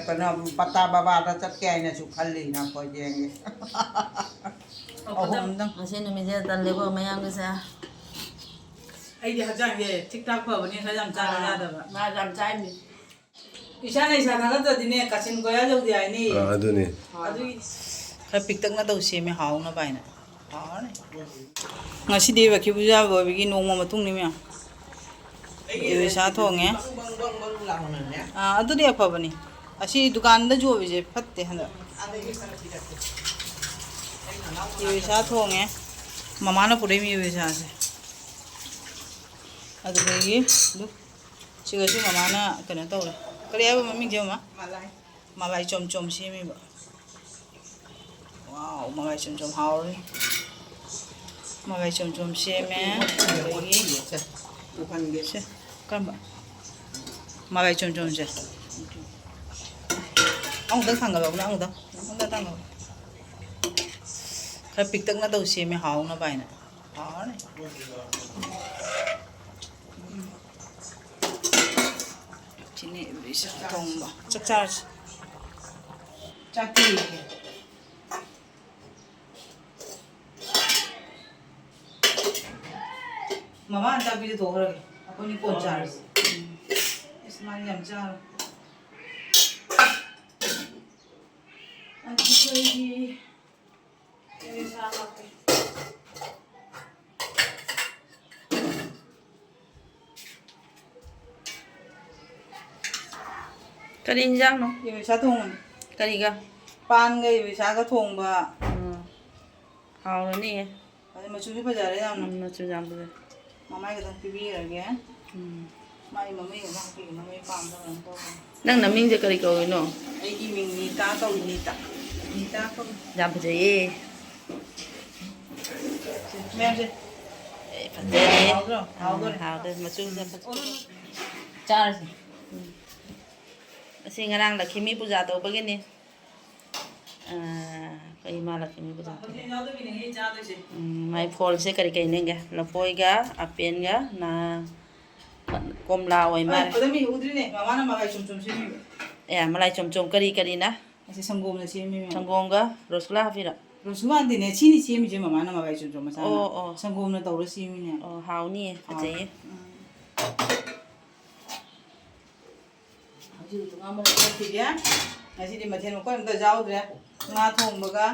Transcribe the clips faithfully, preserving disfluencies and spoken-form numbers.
ꯀꯩꯅꯣ, ꯄꯇꯥ ꯕꯕꯥꯗ ꯆꯠꯀꯦ ꯍꯥꯏꯅꯁꯨ ꯈꯜꯂꯤ, ꯅꯈꯣꯏ ꯌꯦꯡꯒꯦ꯫ ꯑꯍꯨꯝꯗꯪ꯫ ꯉꯁꯤ ꯅꯨꯃꯤꯠꯁꯦ ꯇꯜꯂꯦꯀꯣ ꯃꯌꯥꯝꯒꯤꯁꯦ꯫ ꯑꯩꯗꯤ ꯍꯛꯆꯥꯡꯁꯦ ꯊꯤꯛ ꯊꯥꯛ ꯐꯕꯅꯤ, ꯈꯔ ꯌꯥꯝ ꯆꯥꯕ ꯌꯥꯗꯕ꯫ ꯉꯥ ꯌꯥꯝ ꯆꯥꯏꯅꯤ꯫ ꯏꯁꯥꯅ ꯏꯁꯥ ꯊꯥꯒꯠꯇ꯭ꯔꯗꯤꯅꯦ, ꯀꯥꯆꯤꯟ ꯀꯣꯏꯌꯥ ꯌꯧꯗꯦ ꯍꯥꯏꯅꯤ꯫ ꯑꯥ, ꯑꯗꯨꯅꯤ꯫ ꯑꯗꯨꯒꯤ ꯈꯔ ꯄꯤꯛꯇꯛꯅ ꯇꯧ ꯁꯦꯝꯃꯦ, ꯍꯥꯎꯅꯕ ꯍꯥꯏꯅ꯫ ꯍꯥꯎꯔꯅꯤ꯫ ꯉꯁꯤꯗꯤ ꯂꯛꯈꯤ ꯄꯨꯖꯥ ꯑꯣꯏꯕꯒꯤ ꯅꯣꯡꯃ ꯃꯇꯨꯡꯅꯤ ꯃꯌꯥꯝ꯫ ꯌꯦꯔꯨꯝ ꯁꯥ ꯊꯣꯡꯉꯦ꯫ ꯕꯪ ꯕꯪ ꯕꯪ ꯂꯥꯎꯅꯅꯦ꯫ ꯑꯥ, ꯑꯗꯨꯗꯤ ꯑꯐꯕꯅꯤ꯫ ꯑꯁꯤ ꯗꯨꯀꯥꯟꯗ ꯌꯣꯜꯂꯤꯁꯦ ꯐꯠꯇꯦ ꯍꯟꯗꯛ꯫ ꯑꯗꯒꯤ ꯈꯔ ꯄꯤꯔꯛꯀꯦ꯫ ꯑꯩ ꯅꯅꯥꯎ ꯌꯦꯔꯨꯝ ꯁꯥ ꯊꯣꯡꯉꯦ꯫ ꯃꯃꯥꯅ ꯄꯨꯔꯛꯏ ꯌꯦꯔꯨꯝ ꯁꯥꯁꯦ꯫ ꯑꯗꯨꯗꯒꯤ ꯑꯗꯨ ꯁꯤꯒꯁꯨ ꯃꯃꯥꯅ ꯀꯩꯅꯣ ꯇꯧꯔꯦ꯫ ꯀꯔꯤ ꯍꯥꯏꯕ ꯃꯃꯤꯡꯁꯦ, ꯃꯃꯥ? ꯃꯂꯥꯏ꯫ ꯃꯂꯥꯏ ꯆꯣꯝ ꯆꯣꯝ ꯁꯦꯝꯃꯤꯕ꯫ ꯋꯥꯎ, ꯃꯂꯥꯏ ꯆꯣꯝ ꯆꯣꯝ ꯍꯥꯎꯔꯅꯤ꯫ ꯃꯂꯥꯏ ꯆꯣꯝ ꯆꯣꯝ ꯁꯦꯝꯃꯦ꯫ ꯑꯗꯒꯤ ꯎꯍꯟꯒꯦ꯫ ꯁꯦ, ꯀꯔꯝꯕ? ꯃꯂꯥꯏ ꯆꯣꯝ ꯆꯣꯝꯁꯦ꯫ ꯑꯃꯨꯛꯇꯪ ꯊꯥꯡꯒꯠꯂꯛꯎꯅꯦ, ꯑꯃꯨꯛꯇꯪ꯫ ꯑꯃꯨꯛꯇꯪ ꯊꯥꯡꯒꯠꯂꯛꯎ꯫ ꯈꯔ ꯄꯤꯛꯇꯛꯅ ꯇꯧ ꯁꯦꯝꯃꯦ, ꯍꯥꯎꯅꯕ ꯍꯥꯏꯅ꯫ ꯍꯥꯎꯔꯅꯤ꯫ ꯁꯤꯅꯤ ꯏꯕꯤꯁ ꯊꯣꯡꯕ꯫ ꯆꯥꯛ ꯆꯥꯔꯁꯤ꯫ ꯆꯥꯛꯇꯤ? ꯃꯃꯥꯅ ꯆꯥꯛ ꯄꯤꯖꯊꯣꯛꯈ꯭ꯔꯒꯦ꯫ ꯑꯩꯈꯣꯏꯅꯤ ꯀꯣꯟ ꯆꯥꯔꯁꯤ꯫ ꯎꯝ꯫ ꯑꯁ, ꯃꯥꯗꯤ ꯌꯥꯝ ꯆꯥꯔꯣꯏ꯫ ꯑꯗꯨꯗꯤ ꯑꯩꯈꯣꯏꯒꯤ ꯀꯔꯤ ꯏꯟꯖꯥꯡꯅꯣ? ꯌꯦꯔꯨꯝ ꯁꯥ ꯊꯣꯡꯕꯅꯤ꯫ ꯀꯔꯤꯒ? ꯄꯥꯟꯒ ꯌꯦꯔꯨꯝ ꯁꯥꯒ ꯊꯣꯡꯕ꯫ ꯎꯝ꯫ ꯍꯥꯎꯔꯅꯤꯌꯦ꯫ ꯑꯗꯩ ꯃꯆꯨꯁꯨ ꯐꯖꯔꯦ ꯌꯥꯝꯅ꯫ ꯎꯝ, ꯃꯆꯨ ꯌꯥꯝ ꯐꯖꯔꯦ꯫ ꯃꯃꯥꯏ ꯈꯛꯇꯪ ꯄꯤꯕꯤꯔꯒꯦ꯫ ꯎꯝ꯫ ꯃꯥꯏ ꯃꯃꯩ ꯑꯃ ꯍꯥꯞꯄꯤꯒꯦ, ꯃꯃꯩ ꯄꯥꯝꯗꯕ ꯀꯩꯅꯣ ꯇꯧꯕꯅꯦ꯫ ꯅꯪ ꯅꯃꯤꯡꯁꯦ ꯀꯔꯤ ꯀꯧꯔꯤꯅꯣ? ꯑꯩꯒꯤ ꯃꯤꯡ ꯅꯤꯇꯥ ꯀꯧꯏ, ꯅꯤꯇꯥ꯫ ꯅꯤꯇꯥ ꯀꯧꯏ꯫ ꯌꯥꯝ ꯐꯖꯩꯌꯦ꯫ ꯁꯦ, ꯃꯌꯥꯝꯁꯦ꯫ ꯑꯦ, ꯐꯖꯔꯦ꯫ ꯍꯥꯎꯗ꯭ꯔꯣ? ꯍꯥꯎꯗꯣꯔꯦ꯫ ꯎꯝ, ꯍꯥꯎꯗꯣꯔꯦ꯫ ꯃꯆꯨ ꯐꯖ-, ꯐꯖ-, ꯆꯥꯔꯁꯦ꯫ ꯎꯝ꯫ ꯑꯁꯤ ꯉꯔꯥꯡ ꯂꯛꯈꯤꯃꯤ ꯄꯨꯖꯥ ꯇꯧꯕꯒꯤꯅꯤ꯫ ꯑꯥ, ꯑꯩꯈꯣꯏ ꯏꯃꯥ ꯂꯛꯈꯤꯃꯤ ꯄꯨꯖꯥ ꯇꯧꯕ꯫ ꯍꯧꯖꯤꯛ ꯌꯥꯎꯗꯕꯤꯅꯦ ꯆꯥꯗꯣꯏꯁꯦ꯫ ꯎꯝ, ꯃꯥꯏ ꯐꯣꯜꯁꯦ ꯀꯔꯤ ꯀꯔꯤ ꯂꯦꯡꯒꯦ? ꯂꯐꯣꯏꯒ, ꯑꯄꯦꯟꯒ, ꯅꯥ-, ꯀꯣꯝꯂꯥ ꯑꯣꯏ ꯃꯥꯜꯂꯦ꯫ ꯑꯦ, ꯈꯨꯗꯝ ꯃꯤ ꯎꯗ꯭ꯔꯤꯅꯦ, ꯃꯃꯥꯅ ꯃꯂꯥꯏ ꯆꯨꯝ ꯆꯨꯝ ꯁꯦꯝꯃꯤꯕ꯫ ꯑꯦ, ꯃꯂꯥꯏ ꯆꯣꯝ ꯆꯣꯝ ꯀꯔꯤ ꯀꯔꯤꯅ? ꯑꯁꯤ ꯁꯪꯒꯣꯝꯅ ꯁꯦꯝꯃꯤ, ꯃꯦꯝ꯫ ꯁꯪꯒꯣꯝꯒ ꯔꯣꯁꯒꯨꯂꯥ ꯍꯥꯞꯄꯤꯔꯣ? ꯔꯣꯁꯒꯨꯂꯥꯗꯤꯅꯦ, ꯁꯤꯅꯤ ꯁꯦꯝꯃꯤꯁꯦ ꯃꯃꯥꯅ ꯃꯂꯥꯏ ꯆꯣꯝ ꯆꯣꯝ ꯃꯆꯥꯅ꯫ ꯑꯣ, ꯑꯣ꯫ ꯁꯪꯒꯣꯝꯅ ꯇꯧꯔ ꯁꯦꯝꯃꯤꯅꯦ꯫ ꯑꯣ, ꯍꯥꯎꯅꯤꯌꯦ, ꯐꯖꯩꯌꯦ꯫ ꯎꯝ꯫ ꯍꯧꯖꯤꯛ ꯎꯇꯣꯡ ꯉꯥ ꯃꯔꯨ ꯀꯣꯠꯈꯤꯒꯦ꯫ ꯉꯁꯤꯗꯤ ꯃꯊꯦꯜ ꯃꯀꯣꯏ ꯑꯝꯇ ꯌꯥꯎꯗ꯭ꯔꯦ꯫ ꯉꯥ ꯊꯣꯡꯕꯒ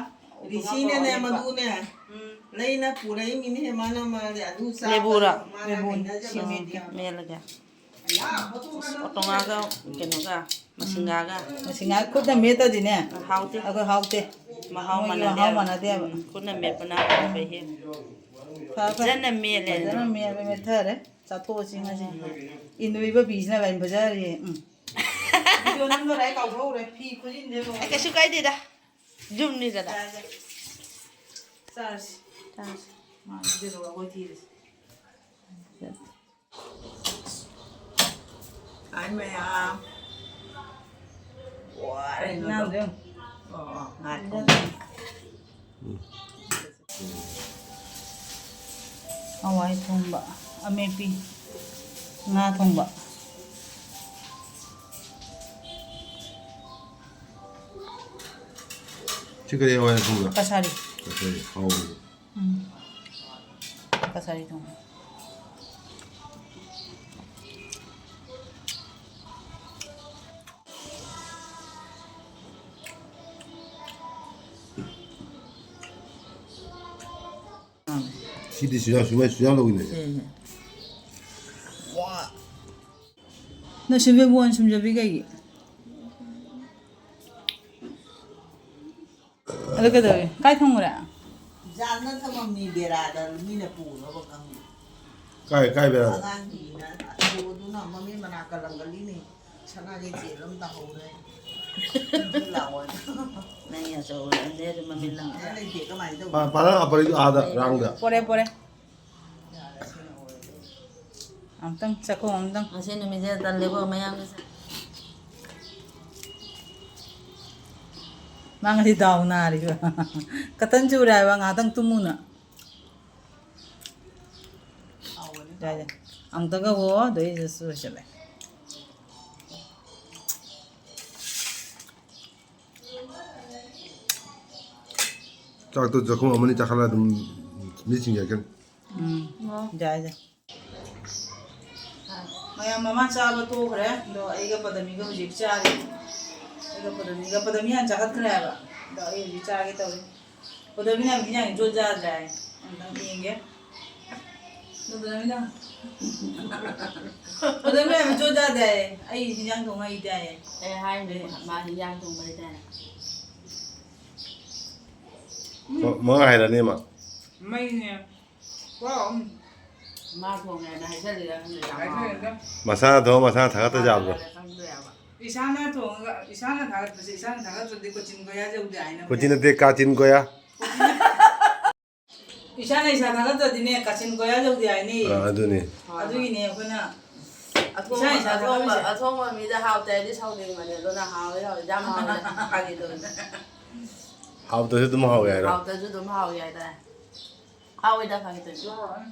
ꯎꯇꯣꯡ ꯉꯥ ꯁꯤꯅꯅꯦ, ꯃꯔꯨ ꯃꯦꯠꯄ꯫ ꯃꯗꯨꯅꯦ꯫ ꯎꯝ꯫ ꯂꯩꯅ ꯄꯨꯔꯛꯏ ꯃꯤꯅꯦ, ꯃꯥꯅ ꯃꯥꯒꯤ ꯑꯗꯨ ꯆꯥꯕ ꯂꯦꯕꯨꯔꯣ? ꯃꯥꯅ ꯂꯦꯕꯨꯅꯤ꯫ ꯍꯩꯅꯖꯕ ꯁꯤꯃꯦꯟꯗꯤ ꯃꯦꯠꯂꯒꯦ꯫ ꯑꯣꯇꯣꯉꯥꯒ ꯀꯩꯅꯣꯒ, ꯃꯁꯤꯡꯒꯥꯒ꯫ ꯃꯁꯤꯡꯒꯥ ꯈꯨꯠꯅ ꯃꯦꯠꯇꯗꯤꯅꯦ, ꯍꯥꯎꯇꯦ꯫ ꯑꯩꯈꯣꯏ ꯍꯥꯎꯇꯦ꯫ ꯃꯍꯥꯎ ꯃꯣꯏꯒꯤ ꯃꯍꯥꯎ ꯃꯥꯟꯅꯗꯦꯕ꯫ ꯃꯥꯟꯅꯗꯦꯕ꯫ ꯎꯝ, ꯈꯨꯠꯅ ꯃꯦꯠꯄꯅ ꯍꯥꯎꯕ ꯍꯦꯜꯂꯤ꯫ ꯐ-, ꯐ-, ꯐꯖꯅ ꯃꯦꯠꯂꯦ꯫ ꯐꯖꯅ ꯃꯦꯠꯂꯦ, ꯃꯦꯠꯊꯔꯦ꯫ ꯆꯥꯊꯣꯛꯑꯁꯤ ꯉꯁꯤ꯫ ꯎꯝ꯫ ꯏꯟꯗꯣꯏꯕ ꯐꯤꯁꯤꯅ ꯀꯩꯅꯣ ꯐꯖꯔꯦ꯫ ꯎꯝ꯫ ꯚꯤꯗꯤꯑꯣ ꯅꯝꯗꯣꯔꯦ, ꯑꯩ ꯀꯥꯎꯊꯣꯛꯎꯔꯦ꯫ ꯐꯤ ꯈꯨꯖꯤꯟꯁꯦ ꯂꯣꯏꯔꯦ꯫ ꯑꯦ, ꯀꯩꯁꯨ ꯀꯥꯏꯗꯦꯗ꯫ ꯌꯨꯝꯅꯤꯗꯅ꯫ ꯌꯥꯏ, ꯌꯥꯏ꯫ ꯆꯥꯔꯁꯤ꯫ ꯆꯥꯔꯁꯤ꯫ ꯃꯥ ꯚꯤꯗꯤꯑꯣ ꯂꯧꯔꯒ ꯑꯩꯈꯣꯏ ꯊꯤꯔꯁꯤ꯫ ꯍꯥꯏ ꯃꯌꯥꯝ꯫ ꯋꯥꯔꯦ ꯀꯩꯅꯣꯗꯣ꯫ ꯅꯪꯗꯣ꯫ ꯑꯣ, ꯑꯣ, ꯉꯥ ꯊꯣꯡꯕ꯫ ꯍꯋꯥꯏ ꯊꯣꯡꯕ, ꯑꯃꯦꯠꯄꯤ, ꯉꯥ ꯊꯣꯡꯕ꯫ ꯁꯤ ꯀꯔꯤ ꯍꯋꯥꯏ ꯊꯣꯡꯕ? ꯀꯁꯥꯔꯤ꯫ ꯀꯁꯥꯔꯤ, ꯍꯥꯎꯕꯅꯤ꯫ ꯎꯝ꯫ ꯀꯁꯥꯔꯤ ꯊꯣꯡꯕ꯫ ꯁꯤꯗꯤ ꯆꯨꯖꯥꯛ, ꯁꯨꯃꯥꯏ ꯆꯨꯖꯥꯛ ꯂꯧꯋꯤꯅꯦ꯫ ꯁꯦ, ꯁꯦ꯫ ꯋꯥ꯫ ꯅꯪ ꯁꯤꯟꯕꯩ ꯕꯣꯟ ꯁꯨꯝꯖꯕꯤ ꯀꯩꯒꯤ? ꯑꯗꯨ ꯀꯩꯗꯧꯋꯤ? ꯀꯥꯏ ꯊꯝꯈ꯭ꯔꯦ? ꯌꯥꯟꯅ ꯊꯝꯃꯝꯃꯤ ꯕꯦꯔꯥꯗ, ꯃꯤꯅ ꯄꯨꯈ꯭ꯔꯕ ꯈꯪꯗꯦ꯫ ꯀꯥꯏ, ꯀꯥꯏ ꯕꯦꯔꯥꯗ? ꯑꯉꯥꯡꯒꯤꯅ ꯑꯆꯧꯕꯗꯨꯅ ꯃꯃꯤꯠ ꯃꯅꯥꯛ ꯀꯂꯪꯒꯜꯂꯤꯅꯦ꯫ ꯁꯅꯥꯒꯤ ꯆꯦꯜ ꯑꯃ ꯇꯥꯍꯧꯔꯦ꯫ ꯂꯥꯛꯑꯣ꯫ ꯅꯪꯒꯤ ꯑꯆꯧꯕ ꯑꯅꯤꯗꯨ ꯃꯃꯤꯠ ꯂꯪ꯫ ꯑꯩ ꯂꯩꯇꯦ, ꯀꯃꯥꯏꯅ ꯇꯧꯕ? ꯄꯥ-, ꯄꯥꯔꯥ ꯑꯄꯔꯤ ꯑꯥꯗ, ꯔꯥꯡꯗ꯫ ꯄꯣꯔꯦ, ꯄꯣꯔꯦ꯫ ꯑꯝꯇꯪ ꯆꯥꯛꯈꯣꯝ ꯑꯝꯇꯪ꯫ ꯉꯁꯤ ꯅꯨꯃꯤꯠꯁꯦ ꯇꯜꯂꯦꯀꯣ ꯃꯌꯥꯝꯒꯤꯁꯦ꯫ ꯅꯪꯗꯤ ꯗꯥꯎ ꯅꯥꯔꯤꯕ꯫ ꯀꯇꯟ ꯆꯨꯔꯦ ꯍꯥꯏꯕ, ꯉꯥꯏꯍꯥꯛꯇꯪ ꯇꯨꯝꯃꯨꯅ꯫ ꯌꯥꯏ, ꯌꯥꯏ꯫ ꯑꯃꯨꯛꯇꯪꯒ ꯍꯣ, ꯑꯗꯩ ꯂꯣꯏꯁꯤꯜꯂꯦ꯫ ꯆꯥꯛꯇꯣ ꯆꯥꯛꯈꯨꯝ ꯑꯃꯅꯤ ꯆꯥꯈꯠꯂ ꯑꯗꯨꯝ ꯃꯤ ꯆꯤꯡꯖꯔꯛꯀꯅꯤ꯫ ꯎꯝ꯫ ꯌꯥꯏ, ꯌꯥꯏ꯫ ꯃꯌꯥꯝ ꯃꯃꯥ ꯆꯥꯕ ꯇꯣꯛꯈ꯭ꯔꯦ, ꯑꯗꯣ ꯑꯩꯒ ꯄꯗꯃꯤꯒ ꯍꯧꯖꯤꯛ ꯆꯥꯔꯤ꯫ ꯑꯩꯒ ꯄꯗꯃꯤꯒ, ꯄꯗꯃꯤ ꯍꯥꯟꯅ ꯆꯥꯈꯠꯈ꯭ꯔꯦ ꯍꯥꯏꯕ, ꯑꯗꯣ ꯑꯩ ꯍꯧꯖꯤꯛ ꯆꯥꯒꯦ ꯇꯧꯔꯤ꯫ ꯄꯗꯃꯤꯅ ꯍꯤꯟꯖꯥꯡ ꯏꯆꯣ ꯆꯥꯗ꯭ꯔꯦ ꯍꯥꯏ꯫ ꯑꯝꯇꯪ ꯌꯦꯡꯒꯦ꯫ ꯑꯗꯣ ꯄꯗꯃꯤꯅ, ꯄꯗꯃꯤꯅ ꯍꯥꯏꯕ ꯏꯆꯣ ꯆꯥꯗꯦ ꯍꯥꯏ꯫ ꯑꯩ ꯍꯤꯟꯖꯥꯡ ꯊꯣꯡ ꯍꯩꯇꯦ ꯍꯥꯏꯌꯦ꯫ ꯑꯩ ꯍꯥꯏꯅꯦ, ꯃꯥ ꯍꯤꯟꯖꯥꯡ ꯊꯣꯡꯕ ꯍꯩꯇꯦ ꯍꯥꯏꯅ꯫ ꯃ-, ꯃꯉꯥ ꯍꯥꯏꯔꯅꯤ ꯃꯥ꯫ ꯃꯩꯅꯦ꯫ ꯄꯨꯔꯥ ꯑꯍꯨꯝ꯫ ꯃꯥ ꯊꯣꯡꯉꯦꯅ ꯍꯥꯏꯖꯜꯂꯤꯔ ꯈꯪꯗꯦ, ꯌꯥꯝ ꯍꯥꯏꯖꯜꯂꯤꯔ꯫ ꯍꯥꯎꯋꯦ꯫ ꯃꯁꯥꯅ ꯊꯣꯡ ꯃꯁꯥꯅ ꯊꯥꯒꯠꯇ ꯌꯥꯕ꯭ꯔꯣ? ꯈꯪꯗꯦ ꯍꯥꯏꯕ꯫ ꯏꯁꯥꯅ ꯊꯣꯡꯉꯒ ꯏꯁꯥꯅ ꯊꯥꯒꯠꯄꯁꯦ, ꯏꯁꯥꯅ ꯊꯥꯒꯠꯇ꯭ꯔꯗꯤ ꯀꯣꯆꯤꯟ ꯀꯣꯌꯥ ꯌꯧꯗꯦ ꯍꯥꯏꯅꯕꯅꯦ꯫ ꯀꯣꯆꯤꯟ ꯅꯠꯇꯦ, ꯀꯥꯆꯤꯟ ꯀꯣꯌꯥ꯫ ꯏꯁꯥꯅ ꯏꯁꯥ ꯊꯥꯒꯠꯇ꯭ꯔꯗꯤꯅꯦ, ꯀꯥꯆꯤꯟ ꯀꯣꯌꯥ ꯌꯧꯗꯦ ꯍꯥꯏꯅꯤ꯫ ꯑꯥ, ꯑꯗꯨꯅꯤ꯫ ꯑꯗꯨꯒꯤꯅꯦ ꯑꯩꯈꯣꯏꯅ ꯑꯊꯣꯡꯕ, ꯏꯁꯥ ꯏꯁꯥ ꯑꯊꯣꯡꯕ, ꯊꯥꯒꯠꯂꯤꯁꯦ꯫ ꯑꯊꯣꯡꯕ ꯃꯤꯗ ꯍꯥꯎꯇꯦ ꯍꯥꯏꯗꯤ ꯁꯥꯎꯅꯤꯡꯕꯅꯦ, ꯑꯗꯨꯅ ꯍꯥꯎꯋꯦ, ꯍꯥꯎꯋꯦ, ꯌꯥꯝ ꯍꯥꯎꯋꯦ꯫ ꯐꯥꯒꯤ ꯇꯧꯕꯅꯦ꯫ ꯍꯥꯎꯇ꯭ꯔꯁꯨ ꯑꯗꯨꯝ ꯍꯥꯎꯋꯦ ꯍꯥꯏꯔꯣ? ꯍꯥꯎꯇ꯭ꯔꯁꯨ ꯑꯗꯨꯝ ꯍꯥꯎꯋꯦ ꯍꯥꯏꯇꯥꯔꯦ꯫ ꯍꯥꯎꯋꯦꯗ, ꯐꯥꯒꯤ ꯇꯧꯕꯅꯦ꯫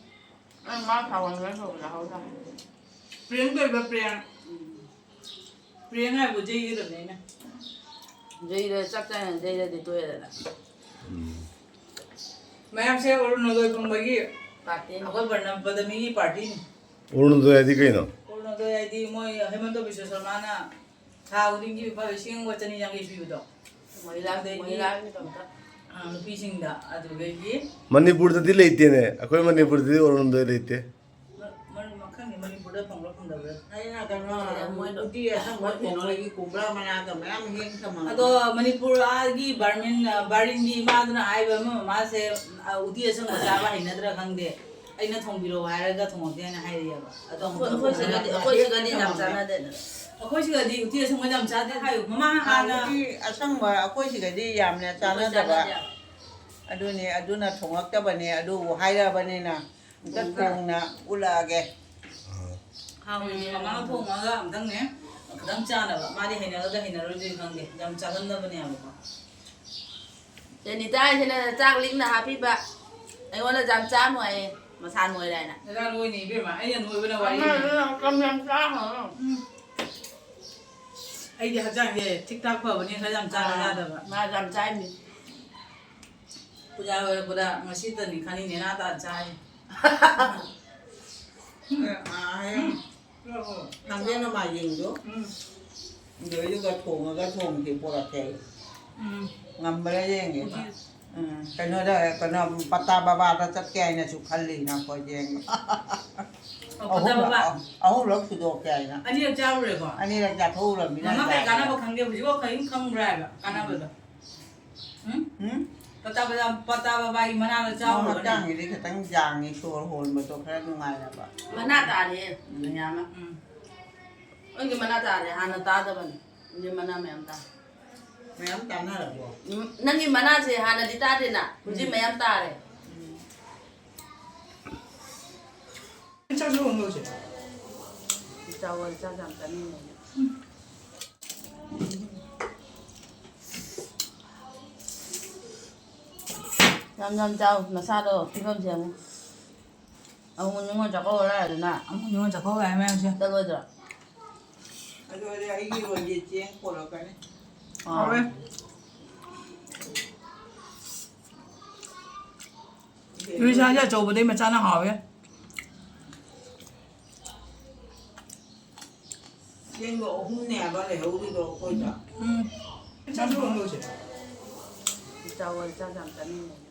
ꯑꯩ ꯃꯥ ꯊꯥꯎ ꯍꯟꯈ꯭ꯔꯦ ꯊꯣꯡꯕꯗ ꯍꯥꯎꯗ꯫ ꯄ꯭ꯔꯦꯡ ꯇꯧꯔꯤꯕ ꯄ꯭ꯔꯦꯡ꯫ ꯎꯝ꯫ ꯄ꯭ꯔꯦꯡ ꯍꯥꯏꯕꯨ ꯌꯩꯒꯗꯕꯅꯦ ꯑꯩꯅ꯫ ꯌꯩꯔ-, ꯆꯥꯛ ꯆꯥꯅ ꯌꯩꯔꯗꯤ ꯇꯣꯛꯑꯦꯗꯅ꯫ ꯎꯝ꯫ ꯃꯌꯥꯝꯁꯦ ꯑꯔꯨꯅꯣꯗꯣꯏ ꯐꯪꯕꯒꯤ ꯄꯥꯔꯇꯤ꯫ ꯑꯩꯈꯣꯏ ꯕꯔꯅꯝ ꯄꯗꯃꯤꯒꯤ ꯄꯥꯔꯇꯤꯅꯤ꯫ ꯑꯔꯨꯅꯣꯗꯣꯏ ꯍꯥꯏꯗꯤ ꯀꯩꯅꯣ? ꯑꯔꯨꯅꯣꯗꯣꯏ ꯍꯥꯏꯗꯤ ꯃꯣꯏ ꯍꯦꯃꯟꯇ ꯕꯤꯁ꯭ꯋ ꯁꯔꯃꯅ ꯊꯥ ꯈꯨꯗꯤꯡꯒꯤ ꯂꯨꯄꯥ ꯂꯤꯁꯤꯡ ꯑꯃꯒ ꯆꯅꯤ ꯌꯥꯡꯈꯩ ꯄꯤꯕꯗꯣ꯫ ꯃꯍꯤꯂꯥ-, ꯑꯗꯩꯗꯤ, ꯃꯍꯤꯂꯥꯒꯤꯗꯃꯛꯇ꯫ ꯑ, ꯅꯨꯄꯤꯁꯤꯡꯗ꯫ ꯑꯗꯨꯗꯒꯤ ꯃꯅꯤꯄꯨꯔꯗꯗꯤ ꯂꯩꯇꯦꯅꯦ꯫ ꯑꯩꯈꯣꯏ ꯃꯅꯤꯄꯨꯔꯗꯗꯤ ꯑꯔꯨꯅꯣꯗꯣꯏ ꯂꯩꯇꯦ꯫ ꯃ-, ꯃ-, ꯈꯪꯗꯦ, ꯃꯅꯤꯄꯨꯔꯗ ꯐꯪꯕ꯭ꯔꯥ ꯐꯪꯗꯕ꯭ꯔꯥ? ꯑꯩꯅ ꯀꯩꯅꯣ, ꯃꯣꯏ ꯎꯇꯤ ꯑꯁꯪꯕ ꯊꯣꯡꯕ ꯃꯣꯏꯒꯤ ꯀꯣꯝꯂꯥ ꯃꯅꯥꯒ ꯃꯌꯥꯝ ꯍꯦꯛ ꯊꯝꯃꯒ꯫ ꯑꯗꯣ ꯃꯅꯤꯄꯨꯔ ꯑꯥꯒꯤ ꯕꯥꯔꯃꯤꯟ, ꯑ, ꯕꯥꯔꯤꯟꯒꯤ ꯏꯃꯥꯗꯨꯅ ꯍꯥꯏꯕ ꯑꯃ, ꯃꯥꯁꯦ, ꯑ, ꯎꯇꯤ ꯑꯁꯪꯕ ꯆꯥꯕ ꯍꯩꯅꯗ꯭ꯔꯥ ꯈꯪꯗꯦ, ꯑꯩꯅ ꯊꯣꯡꯕꯤꯔꯛꯑꯣ ꯍꯥꯏꯔꯒ ꯊꯣꯡꯉꯛꯇꯦ ꯍꯥꯏꯅ ꯍꯥꯏꯔꯛꯑꯦꯕ꯫ ꯑꯗꯣ ꯑꯩꯈꯣꯏ, ꯑꯩꯈꯣꯏ ꯁꯤꯗꯗꯤ, ꯑꯩꯈꯣꯏ ꯁꯤꯗꯗꯤ ꯌꯥꯝ ꯆꯥꯟꯅꯗꯦꯗꯅ꯫ ꯑꯩꯈꯣꯏ ꯁꯤꯗꯗꯤ ꯎꯇꯤ ꯑꯁꯪꯕ ꯌꯥꯝ ꯆꯥꯗꯦ ꯍꯥꯏꯌꯨ꯫ ꯃꯃꯥꯡ ꯍꯥꯟꯅ ꯎꯇꯤ ꯑꯁꯪꯕ ꯑꯩꯈꯣꯏ ꯁꯤꯗꯗꯤ ꯌꯥꯝꯅ ꯑꯩꯈꯣꯏ ꯆꯥꯟꯅꯗꯕ꯫ ꯆꯥꯟꯅꯗꯦ꯫ ꯑꯗꯨꯅꯦ, ꯑꯗꯨꯅ ꯊꯣꯡꯉꯛꯇꯕꯅꯦ, ꯑꯗꯨꯕꯨ ꯍꯥꯏꯔꯛꯑꯕꯅꯤꯅ꯫ ꯑꯝꯇ ꯊꯣꯡꯅ ꯎꯠꯂꯛꯑꯒꯦ꯫ ꯍꯥꯎꯅꯦ, ꯃꯃꯥ ꯊꯣꯡꯉꯒ ꯑꯝꯇꯪꯅꯦ, ꯈꯤꯇꯪ ꯆꯥꯅꯕ꯫ ꯃꯥꯗꯤ ꯍꯩꯅꯒꯗ꯭ꯔꯥ ꯍꯩꯅꯔꯣꯏꯗ꯭ꯔꯗꯤ ꯈꯪꯗꯦ, ꯌꯥꯝ ꯆꯥꯒꯟꯗꯕꯅꯦ ꯍꯥꯏꯕꯀꯣ꯫ ꯖꯦꯅꯤꯇꯥ ꯍꯥꯏꯁꯤꯅ ꯆꯥꯛ ꯂꯤꯛꯅ ꯍꯥꯞꯄꯤꯕ, ꯑꯩꯉꯣꯟꯗ ꯌꯥꯝ ꯆꯥ ꯅꯨꯡꯉꯥꯏꯌꯦ, ꯃꯁꯥ ꯅꯣꯏꯔꯦ ꯍꯥꯏꯅ꯫ ꯅꯆꯥ ꯅꯣꯏꯅꯤ ꯏꯕꯦꯝꯃ, ꯑꯩꯅ ꯅꯣꯏꯕꯅ ꯋꯥꯔꯤꯅꯤ꯫ ꯑꯃ ꯌꯥꯝ ꯆꯥ ꯍꯪꯉꯣ꯫ ꯎꯝ꯫ ꯑꯩꯗꯤ ꯍꯛꯆꯥꯡꯁꯦ ꯊꯤꯛ ꯊꯥꯛ ꯐꯕꯅꯤ, ꯈꯔ ꯌꯥꯝ ꯆꯥꯕ ꯑꯥ, ꯌꯥꯗꯕ꯫ ꯃꯥ ꯌꯥꯝ ꯆꯥꯏꯃꯤ꯫ ꯄꯨꯖꯥ ꯂꯣꯏꯔꯛꯄꯗ ꯉꯁꯤꯇꯅꯤ ꯈꯪꯉꯤ ꯅꯦꯅꯥ ꯇꯥ ꯆꯥꯏ꯫ ꯊꯥꯡꯖꯤꯡ ꯅꯣꯡꯃꯥꯏꯖꯤꯡꯗꯣ꯫ ꯎꯝ꯫ ꯑꯗꯨꯗꯨꯒ ꯊꯣꯡꯉꯒ ꯊꯣꯡꯁꯦ ꯄꯣꯔꯛꯀꯦ ꯑꯩ꯫ ꯎꯝ꯫ ꯉꯝꯕ꯭ꯔꯥ ꯌꯦꯡꯒꯦ꯫ ꯎꯝ꯫ ꯀꯩꯅꯣꯗ, ꯀꯩꯅꯣ, ꯄꯇꯥ ꯕꯕꯥꯗ ꯆꯠꯀꯦ ꯍꯥꯏꯅꯁꯨ ꯈꯜꯂꯤ ꯅꯈꯣꯏ ꯌꯦꯡꯒꯦ꯫ ꯑꯣ, ꯄꯇꯥ ꯑꯍꯨꯝꯂꯛ, ꯕꯕꯥ꯫ ꯑꯍꯨꯝꯂꯛ ꯁꯨꯗꯣꯛꯀꯦ ꯍꯥꯏꯅ꯫ ꯑꯅꯤꯔꯛ ꯆꯥꯔꯨꯔꯦꯀꯣ? ꯑꯅꯤꯔꯛ ꯆꯥꯊꯣꯛꯎꯔꯕꯅꯤꯅ ꯃꯃꯥ ꯀꯩ ꯌꯥꯔꯦ꯫ ꯀꯥꯟꯅꯕ ꯈꯪꯒꯦ? ꯍꯧꯖꯤꯛꯐꯥꯎ ꯀꯔꯤꯝ ꯈꯪꯕ꯭ꯔꯥ ꯍꯥꯏꯕ ꯀꯥꯟꯅꯕꯗꯣ? ꯎꯝ? ꯎꯝ? ꯄꯇꯥ ꯕꯗꯥꯝ, ꯄꯇꯥ ꯕꯕꯥꯒꯤ ꯃꯅꯥꯗꯣ ꯃꯥ ꯆꯥꯎꯔꯕꯅꯦ꯫ ꯍꯛꯆꯥꯡꯒꯤꯗꯤ ꯈꯤꯇꯪ ꯌꯥꯡꯉꯤ, ꯁꯣꯔ ꯍꯣꯟꯕꯗꯣ ꯈꯔ ꯅꯨꯡꯉꯥꯏꯔꯕ꯫ ꯃꯅꯥ ꯇꯥꯔꯦ, ꯎꯝ꯫ ꯃꯌꯥꯝ ꯑꯃ꯫ ꯎꯝ꯫ ꯑꯩꯒꯤ ꯃꯅꯥ ꯇꯥꯔꯦ, ꯍꯥꯟꯅ ꯇꯥꯗꯕꯅꯤ꯫ ꯍꯧꯖꯤꯛ ꯃꯅꯥ ꯃꯌꯥꯝ ꯇꯥꯔꯦ꯫ ꯃꯌꯥꯝ ꯇꯥꯟꯅꯔꯕꯣ? ꯎꯝ, ꯅꯪꯒꯤ ꯃꯅꯥꯁꯦ ꯍꯥꯟꯅꯗꯤ ꯇꯥꯗꯦꯅ, ꯍꯧꯖꯤꯛ ꯎꯝ꯫ ꯃꯌꯥꯝ ꯇꯥꯔꯦ꯫ ꯎꯝ꯫ ꯆꯥꯛꯁꯨ ꯍꯣꯡꯗꯣꯛꯁꯦ꯫ ꯆꯥꯎꯋꯦ, ꯆꯥꯛ ꯌꯥꯝ ꯆꯥꯅꯤꯡꯉꯦ꯫ ꯌꯥꯝ ꯌꯥꯝ ꯆꯥꯎ, ꯅꯁꯥꯗꯣ ꯐꯤꯕꯝ ꯁꯦꯝꯃꯨ꯫ ꯑꯃꯨꯛ ꯅꯤꯉꯣꯜ ꯆꯥꯛꯀꯧꯕ ꯂꯥꯛꯑꯦꯗꯅ꯫ ꯑꯃꯨꯛ ꯅꯤꯉꯣꯜ ꯆꯥꯛꯀꯧꯕ ꯂꯥꯛꯑꯦ ꯃꯌꯥꯝꯁꯦ꯫ ꯆꯠꯂꯣꯏꯗ꯭ꯔꯣ? ꯑꯗꯨ ꯑꯣꯏꯔꯗꯤ ꯑꯩꯒꯤ ꯏꯔꯣꯟꯒꯤ ꯆꯦꯡ ꯄꯣꯔꯛꯀꯅꯤ꯫ ꯑꯥ꯫ ꯍꯥꯎꯋꯦ꯫ ꯏꯔꯣꯏꯁꯥꯁꯦ ꯑꯆꯧꯕꯗꯩ ꯃꯆꯥꯅ ꯍꯥꯎꯋꯦ꯫ ꯆꯦꯡꯗꯣ ꯑꯍꯨꯝꯅꯦꯕ ꯂꯩꯍꯧꯔꯤꯗꯣ ꯑꯩꯈꯣꯏꯗ꯫ ꯎꯝ꯫ ꯆꯥꯛ ꯊꯣꯡꯗꯣꯛꯁꯦ꯫ ꯆꯥꯎꯋꯦ, ꯆꯥꯛ ꯌꯥꯝ ꯆꯥꯅꯤꯡꯉꯦ꯫